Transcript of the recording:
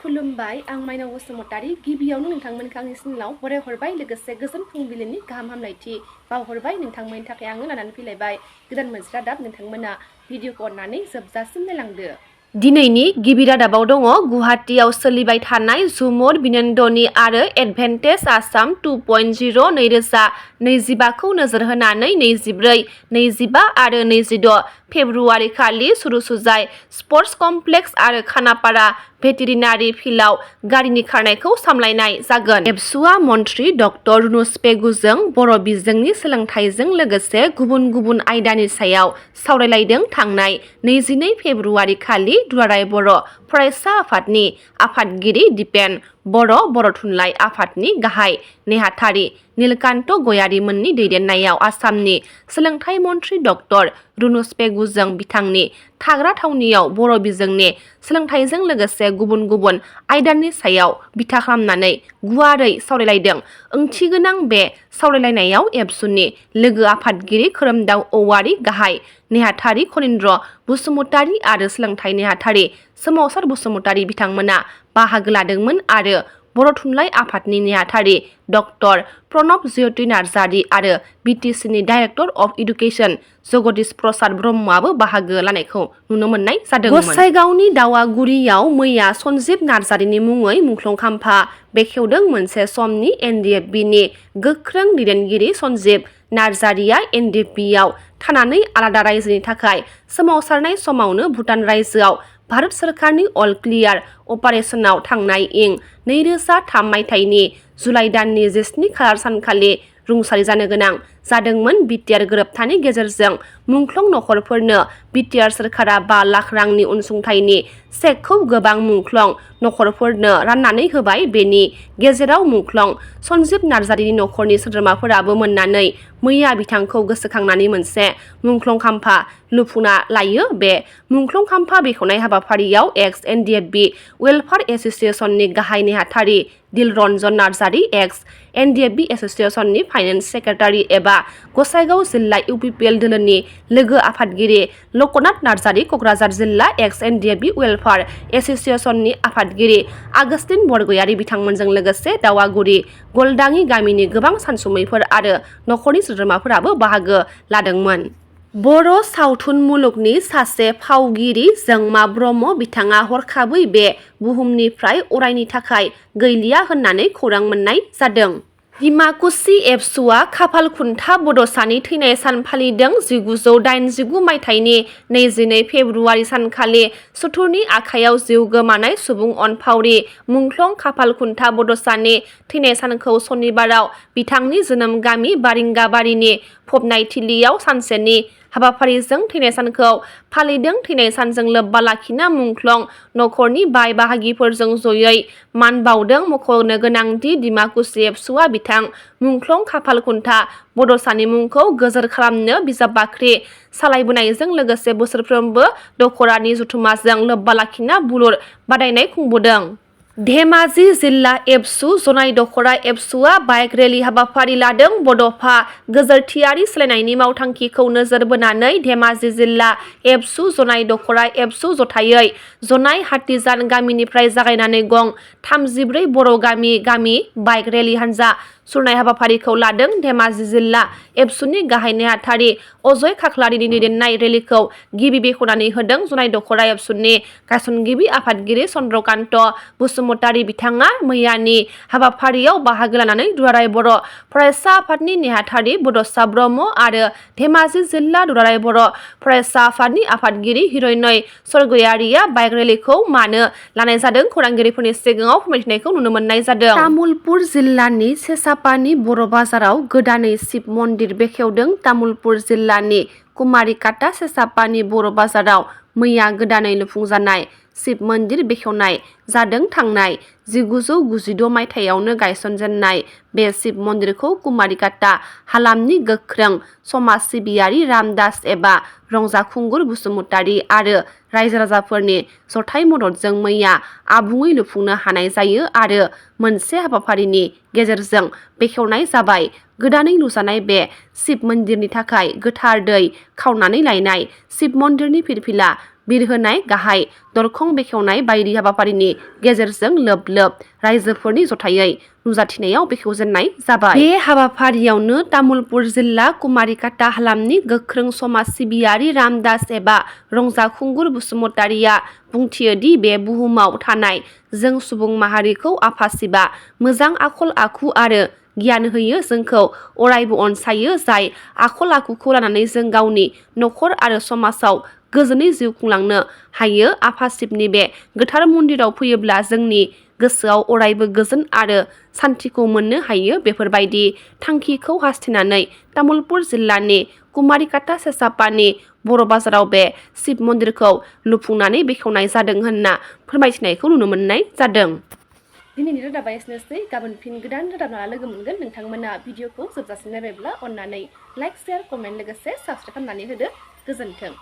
खुलुमबाय आं माइनाव बसुमतारी गिबियावनो नोंथांमोनखौ आंनि चेनेलाव बरायहरबाय लोगोसे गोजोन फुंबिलिनि गाहाम हामलायथि बावहरबाय नोंथांमोननि थाखाय आङो लानानै फैलायबाय गोदान मोनसे रादाब नोंथांमोना भिडिअखौ अननानै जोबजासिम नायलांदो। दिनैनि गिबि रादाबाव दङ गुवाहाटीआव सोलिबाय थानाय झुमुर बिनोदनि आरो एडभेन्टेज आसाम 2.0 2025खौ नोजोर होनानै 24, 25 आरो 26 फेब्रुआरि खालि सुरुसुजाय स्पर्ट्स कमप्लेक्स आरो खानापारा भेटेरिनारि फिल्डआव गारिनि खारनायखौ सामलायनाय जागोन। एबसुआ मन्थ्रि डक्टर रुनुस पेगुजों बर' बिजोंनि सोलोंथाइजों लोगोसे गुबुन गुबुन आयदानि सायाव सावरायलायदों। थांनाय 22 फेब्रुआरि खालि दुलाराय बर' फरायसा आफादनि आफादगिरि दिपेन बर' थुनलाइ आफादनि गाहाय नेहाथारि नीलकान्त गयारीमोननि दैदेननायाव आसामनि सोलोंथाइ मन्थ्रि डक्टर रुनुस पेगुजों बिथांनि थाग्रा थावनियाव बर' बिजोंनि सोलोंथाइजों लोगोसे गुबुन गुबुन आयदानि सायाव बिथा खालामनानै गुवारै सावरायलायदों। ओंथिगोनां बे सावरायलायनायाव एबसुनि लोगो आफादगिरि खोरोमदाव औवारी, गाहाय नेहाथारि खनीन्द्र बसुमतारी आरो सोलोंथाइ नेहाथारि सोमावसार बसुमतारी बिथांमोना बाहागो लादोंमोन आरो बर' थुनलाइ आफादनि नेहाथारि डक्टर प्रणब ज्योति नार्जारी आरो बिटिसिनि director of education Jagdish Prasad ब्रह्मआबो बाहागो लानायखौ नुनो मोननाय जादोंमोन। गसाइगावनि दावागुरियाव मैया सन्जीब नार्जारीनि मुङै मुंख्लं खाम्फा बेखेवदों। मोनसे समनि एनडिएफबिनि गोख्रों दैदेनगिरि सन्जीब नार्जारीया एनडिएफबिआव थानानै आलादा रायजोनि थाखाय सोमावसारनाय समावनो भुटान रायजोआव भारत सोरखारनि अल क्लियार अपारेशनाव थांनाय इं 2003 मायथाइनि जुलाइ दाननि 17 खालार सानखालि रुंसारि जानो गोनां जादोंमोन। बिटिआर गोरोबथानि गेजेरजों मुंख्लं नखरफोरनो बिटिआर सोरखारा 5 लाख रांनि अनसुंथाइनि चेकखौ गोबां मुंख्लं नखरफोरनो राननानै होबाय। बेनि गेजेराव मुंख्लं सन्जीब नार्जारीनि नखरनि सोद्रोमाफोराबो मोननानै मैया बिथांखौ गोसोखांनानै मोनसे मुंख्लं खाम्फा लुफुंना लायो। बे मुंख्लं खाम्फा बेखेवनाय हाबाफारियाव एक्स एनडिएफबि वेलफेयार एस'सिएशननि गाहाय नेहाथारि दिलरन्जन नार्जारी, एक्स एनडिएफबि एस'सिएशननि फाइनेन्स सेक्रेटारि एबा गसाइगाव जिल्ला इउपिपिएल दोलोनि लोगो आफादगिरि लकनाथ नार्जारी, कक्राझार जिल्ला एक्स एनडिएफबि वेलफेयार एस'सिएशननि आफादगिरि आगस्टिन बरगयारी बिथांमोनजों लोगोसे दावागुरि गलदाङि गामिनि गोबां सानसुमैफोर आरो नखरनि सोद्रोमाफोराबो बाहागो लादोंमोन। बर' सावथुन मुलुगनि सासे फावगिरि जोंमा ब्रह्म बिथाङा हरखाबै बे बुहुमनिफ्राय अरायनि थाखाय गैलिया होननानै खौरां मोननाय जादों। डिमाकुसि एबसुआ खाफालखुन्था बड'सानि थैनाय सान फालिदों। 1989 मायथाइनि 22 फेब्रुआरि सानखालि सुथुरनि आखायाव जिउ गोमानाय सुबुं अनफावरि मुंख्लं खाफालखुन्था बड'सानि थैनाय सानखौ सनिबाराव बिथांनि जोनोम गामि बारिंगाबारिनि फबनायथिलियाव सानसेनि हाबाफारिजों थैनाय सानखौ फालिदों। थैनाय सानजों लोब्बा लाखिना मुंख्लं नखरनि बाय बाहागिफोरजों जयै मान बावदों। मख'नो गोनांदि डिमाकुसि एबसुआ बिथां मुंख्लं खाफालखुन्था बड'सानि मुंखौ गोजोर खालामनो बिजाब बाख्रि सालायबोनायजों लोगोसे बोसोरफ्रोमबो दख'रानि जथुम्माजों लोब्बा लाखिना बुलुर बादायनाय खुंबोदों। धेमाजि जिल्ला एबसु जनाय दख'रा एबसुआ बाइक रेलि हाबाफारि लादों। बड'फा गोजोरथियारि सोलायनायनि मावथांखिखौ नोजोर बोनानै धेमाजि जिल्ला एबसु जनाय दख'रा एबसु जथायै जनाय हाटिजान गामिनिफ्राय जागायनानै गं 34 बर' गामि बाइक रेलि हानजा सुरनाय हाबाफारिखौ लादों। धेमाजि जिल्ला एबसुनि गाहाय नेहाथारि अजय खाख्लारिनि दैदेननाय रेलिखौ गिबि बेखेवनानै होदों। जनाय दख'रा एबसुनि गायसनगिरि आफादगिरि चन्द्रकान्त बसुमतारी बिथाङा मैयानि हाबाफारियाव बाहागो लानानै दुलाराय बर' फरायसा आफादनि नेहाथारि बड'सा ब्रह्म आरो धेमाजि जिल्ला दुलाराय बर' फरायसा आफादनि आफादगिरि हिरण्य स्वरगयारीया बाइक रेलिखौ मानो लानाय जादों खौरांगिरिफोरनि सिगाङाव फोरमायथिनायखौ नुनो मोननाय जादों। तामुलपुर जिल्लानि सेसापानि बर' बाजाराव गोदानै शिब मन्दिर बेखेवदों। तामुलपुर जिल्लानि कुमारिकाटा सेसापानि बर' बाजाराव मैया गोदानै लुफुंजानाय शिब मन्दिर बेखेवनाय जादों। थांनाय 1996 मायथाइयावनो गायसनजेननाय बे शिब मन्दिरखौ कुमारिकाटा हालामनि गोख्रों समाज सिबियारि रामदास एबा रंजाखुंगुर बसुमतारी आरो रायजो राजाफोरनि जथाय मददजों मैया आबुङै लुफुंनो हानाय जायो आरो मोनसे हाबाफारिनि गेजेरजों बेखेवनाय जाबाय। गोदानै लुजानाय बे शिब मन्दिरनि थाखाय गोथार दै खावनानै लायनाय शिब मन्दिरनि फिरफिला बिरहोनाय गाहाय दरखं बेखेवनाय बायदि हाबाफारिनि गेजेरजों लोब लोब रायजोफोरनि जथायै नुजाथिनायाव बेखेवजेननाय जाबाय। बे हाबाफारियावनो तामुलपुर जिल्ला कुमारिकाटा हालामनि गोख्रों समाज सिबियारि रामदास एबा रंजाखुंगुर बसुमतारिया बुंथियोदि बे बुहुमाव थानाय जों सुबुं माहारिखौ आफा शिबा मोजां आखल आखु आरो गियान होयो, जोंखौ अरायबो अनसायो, जाय आखल आखुखौ लानानै जों गावनि नखर आरो समाजाव गोजोनै जिउ खुंलांनो हायो। आफा शिबनि बे गोथार मन्दिराव फैयोब्ला जोंनि गोसोआव अरायबो गोजोन आरो सान्थिखौ मोननो हायो। बेफोरबायदि थांखिखौ हास्थायनानै तामुलपुर जिल्लानि कुमारिकाटा सेसापानि बर' बाजाराव बे शिब मन्दिरखौ लुफुंनानै बेखेवनाय जादों होनना फोरमायथिनायखौ नुनो मोननाय जादों। दिनैनि रादाबा एसेनोसै। गाबोन फिन गोदान रादाब लाना लोगो मोनगोन। नोंथांमोना भिडिअखौ जोबजासिम नायबायब्ला अननानै लाइक, शेयार, कमेन्ट लोगोसे साबस्क्राइब खालामनानै होदो। गोजोन्थों।